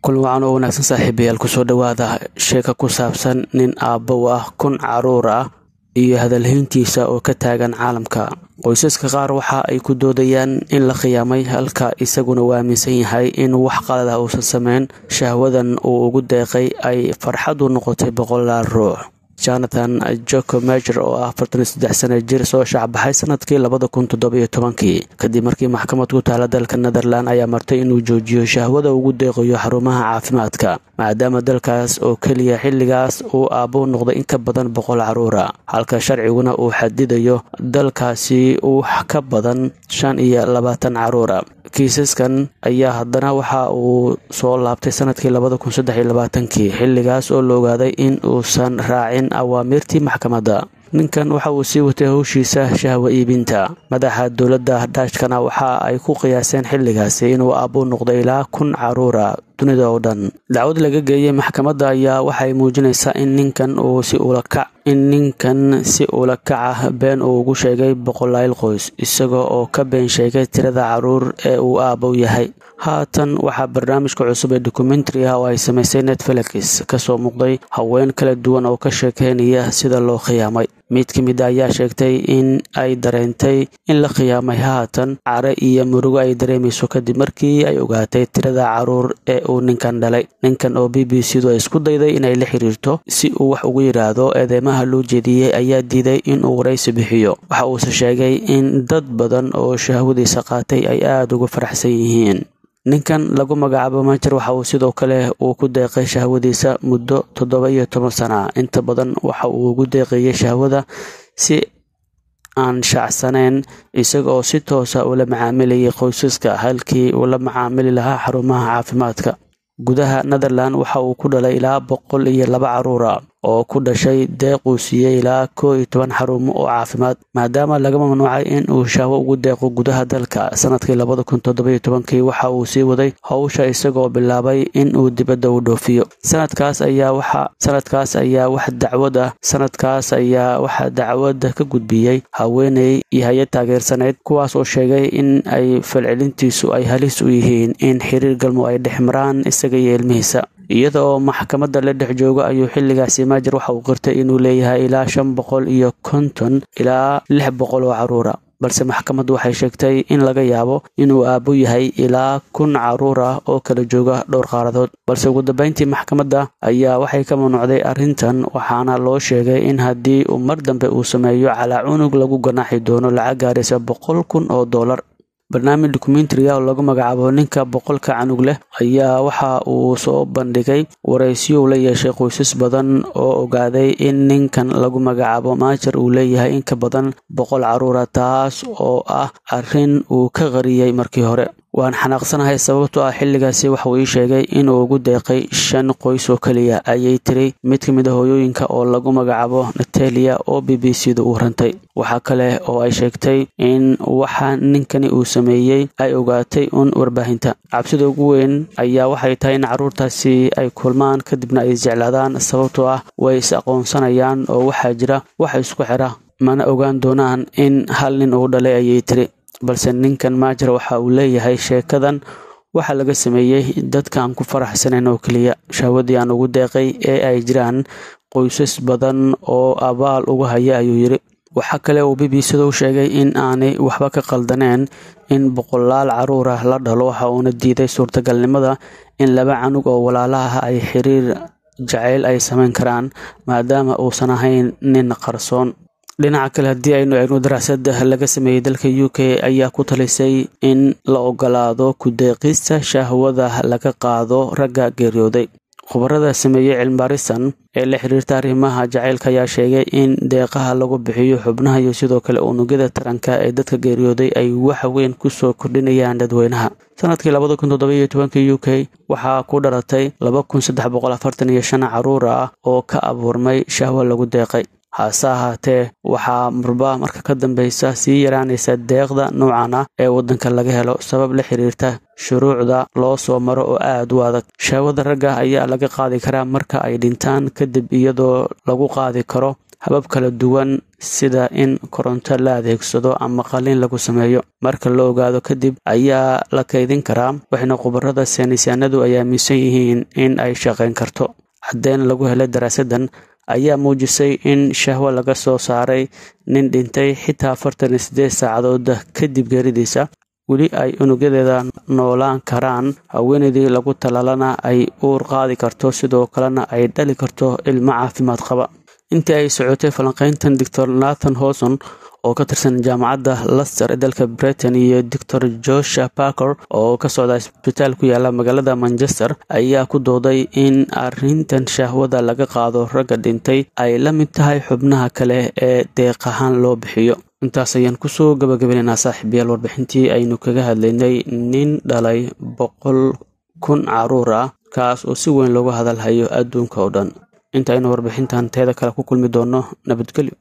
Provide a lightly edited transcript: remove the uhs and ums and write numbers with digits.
Kulan wacan oo wanaagsan, saaxiibayaal. Kusoo dhawaada sheeko ku saabsan nin aabbo u ah 1000 caruur ah iyo hadalhayntiisa oo ka taagan caalamka. Qoysaska qaar waxa ay ku doodayaan in la khiyaamay, halka isaguna uu aaminsan yahay in wax qalad ah uusan sameyn. Shahwadan uu ugu deeqay ay farxadu noqotay boqolaal ruux. Jonathan Jacob Major, oo ah 43 sano jir, soo shaacbaxay sanadkii 2017-kii kadib markii maxkamad ku taala dalka Netherland ayaa martay inuu joojiyo shahwada ugu deeqayo xarumaha caafimaadka, maadaama dalkaas oo keliya xilligaas uu aabbo noqday in ka badan 100 caruura, halka sharciguna uu xadidayo dalkaasi wax ka badan 25 caruura. Kiisaskan ayaa haddana waxa uu soo laabtay sanadkii 2023-kii, xilligaas oo la ogaaday in uusan raacin awaamiirtii maxkamadda. Ninkan waxa uu sii watay howshiisa shahwa iibinta. Madaxa dowladda Dutchkana waxa ay ku qiyaaseen xilligaasi inuu aabbo noqday ilaa 1000 caruura dunida oo dhan. Dacwad laga geeyey maxkamadda ayaa waxay muujinaysaa in ninkan si ula kac ah been uu ugu sheegay boqolaal qoys, isaga oo ka been sheegay tirada caruur ee uu aabbo yahay. Haatan waxaa barnaamijka cusub ee documentary ah oo ay samaysay Netflix kasoo muuqday haween kala duwan oo ka sheekeynaya sida loo khiyaamay. Mid ka mid ah ayaa sheegtay in ay dareentay in la khiyaamay, haatan care iyo murugo ay dareemayso kadib markii ay ogaatay tirada caruur ee uu ninkan dhalay. Ninkan oo BBC du ay isku dayday inay la xiriirto si uu wax ugu yidhaahdo eedeymaha loo jeediyey ayaa diiday inuu waraysi bixiyo. Waxa uuse sheegay in dad badan oo shahwadiisa qaatay ay aada uga faraxsan yihiin. Ninkan lagu magacaabo Majer waxa uu sidoo kale uu ku deeqay shahwadiisa muddo 17 sana. Inta badan waxa uu ugu deeqayay shahwada si aan shaacsaneyn, isaga oo si toosa ula macaamilayay qoysaska halkii uu la macaamili lahaa xarumaha caafimaadka. Gudaha Netherland waxa uu ku dhalay ilaa 102 caruura oo ku dhashay deeq uu siiyey ilaa 11 xarumo oo caafimaad. Maadaama laga mamnuucay in uu shahwo ugu deeqo gudaha dalka sanadkii 2017-kii, waxa uu sii waday howsha isagoo bilaabay in uu dibadda u dhoofiyo. Sanadkaas ayaa waxaa dacwada ka gudbiyey haweeney iyo hay-ad taageersaneyd, kuwaas oo sheegay in ay falcelintiisu ay halis u yihiin in xiriir galmo ay dhex maraan isaga iyo ilmihiisa. Iyada oo maxkamadda la dhex joogo ayuu xilligaasi Maajer waxa uu qirtay inuu leeyahay ilaa 550 ilaa 600 oo caruura, balse maxkamaddu waxay sheegtay in laga yaabo inuu aabbo yahay ilaa 1000 caruur ah oo kala jooga dhowr qaaradood. Balse ugu dambeyntii maxkamadda ayaa waxay ka mamnuucday arrintan, waxaana loo sheegay in haddii uu mar dambe uu sameeyo calaa cunug lagu ganaaxi doono lacag gaaraysa $100,000. Barnaamij documentary ah oo lagu magacaabo Ninka 100-ka Canug Leh ayaa waxa uu soo bandhigay waraysiyo uu la yeeshay qoysas badan oo ogaaday in ninkan lagu magacaabo Maajer uu leeyahay in ka badan 100 caruura, taas oo ah arrin uu ka qariyey markii hore. "Waan xanaaqsanahay, sababtoo ah xilligaasi waxa uu ii sheegay inuu ugu deeqay shan qoys oo keliya," ayay tiri mid ka mid ah hooyooyinka oo lagu magacaabo Natalia oo BBC da u warantay. Waxaa kale oo ay sheegtay in waxa ninkani uu sameeyey ay ogaatay un warbaahinta. "Cabsida ugu weyn ayaa waxay tahay in caruurtaasi ay kulmaan kadibna ay isjeclaadaan, sababtoo ah way is aqoonsanayaan oo waxaa jira wax isku xira, mana ogaan doonaan in hal nin uu dhalay," ayay tiri. Balse ninkan Maajer waxa uu leeyahay sheekadan waxaa laga sameeyey dadka aan ku faraxsanayn oo keliya shahwadii aan ugu deeqay ee ay jiraan qoysas badan oo abaal uga haya, ayuu yidhi. Waxaa kale uu BBC da u sheegay in aanay waxba ka qaldaneen in boqolaal caruur ah la dhalo. Waxa uuna diiday suurtagalnimada in laba canug oo walaalaha ay xiriir jacayl ay sameyn karaan, maadaama uusan ahayn nin qarsoon. Dhinaca kale, haddii aynu eegno, daraasad laga sameeyey dalka UK ayaa ku talisay in la ogolaado ku-deeqista shahwada laga qaado ragga geeriyooday. Khubarada sameeyey cilmibaaristan ee la xiriirta arrimaha jacaylka ayaa sheegay in deeqaha lagu bixiyo xubnaha iyo sidoo kale unugyada taranka ee dadka geeriyooday ay wax weyn kusoo kordhinayaan dadweynaha. Sanadkii 2017-kii UK waxaa ku dhalatay 2345 caruur ah oo ka abuurmay shahwo lagu deeqay. Hase ahaatee, waxaa marba marka ka dambeysa sii yaraanaysa deeqda noocan ah ee waddanka laga helo, sabab la xiriirta shuruucda loo soo maro oo aada u adag. Shahwada ragga ayaa laga qaadi karaa marka ay dhintaan kadib, iyadoo lagu qaadi karo habab kala duwan sida in koronto la adeegsado ama qalliin lagu sameeyo. Marka la ogaado kadib ayaa la kaydin karaa, waxayna khubarada saynisyahanadu ay aaminsan yihiin in ay shaqayn karto. Caddeyn lagu helay daraasadan ayaa muujisay in shahwo laga soo saaray nin dhintay xitaa 48 saacadood kadib geeridiisa weli ay unugyadeeda noolaan karaan, haweeneydii lagu talaalana ay uur qaadi karto, sidoo kalena ay dhali karto ilmo caafimaad qaba. Intii ay socotay falanqeyntan, Doctor Nathan Hawson oo ka tirsan jaamacadda Leicester ee dalka Britain iyo Doctor Joshua Parker oo ka socda isbitaal ku yaala magaalada Manchester ayaa ku dooday in arrintan shahwada laga qaado ragga dhintay ay la mid tahay xubnaha kale ee deeq ahaan loo bixiyo. Intaas ayaan kusoo gabagabaynaynaa saaxiibayaal warbixintii aynu kaga hadlaynay nin dhalay 100,000 caruur ah, kaas oo si weyn looga hadalhayo adduunka oo dhan. Inta aynu warbixintan teeda kale ku kulmi doono, nabadgelyo.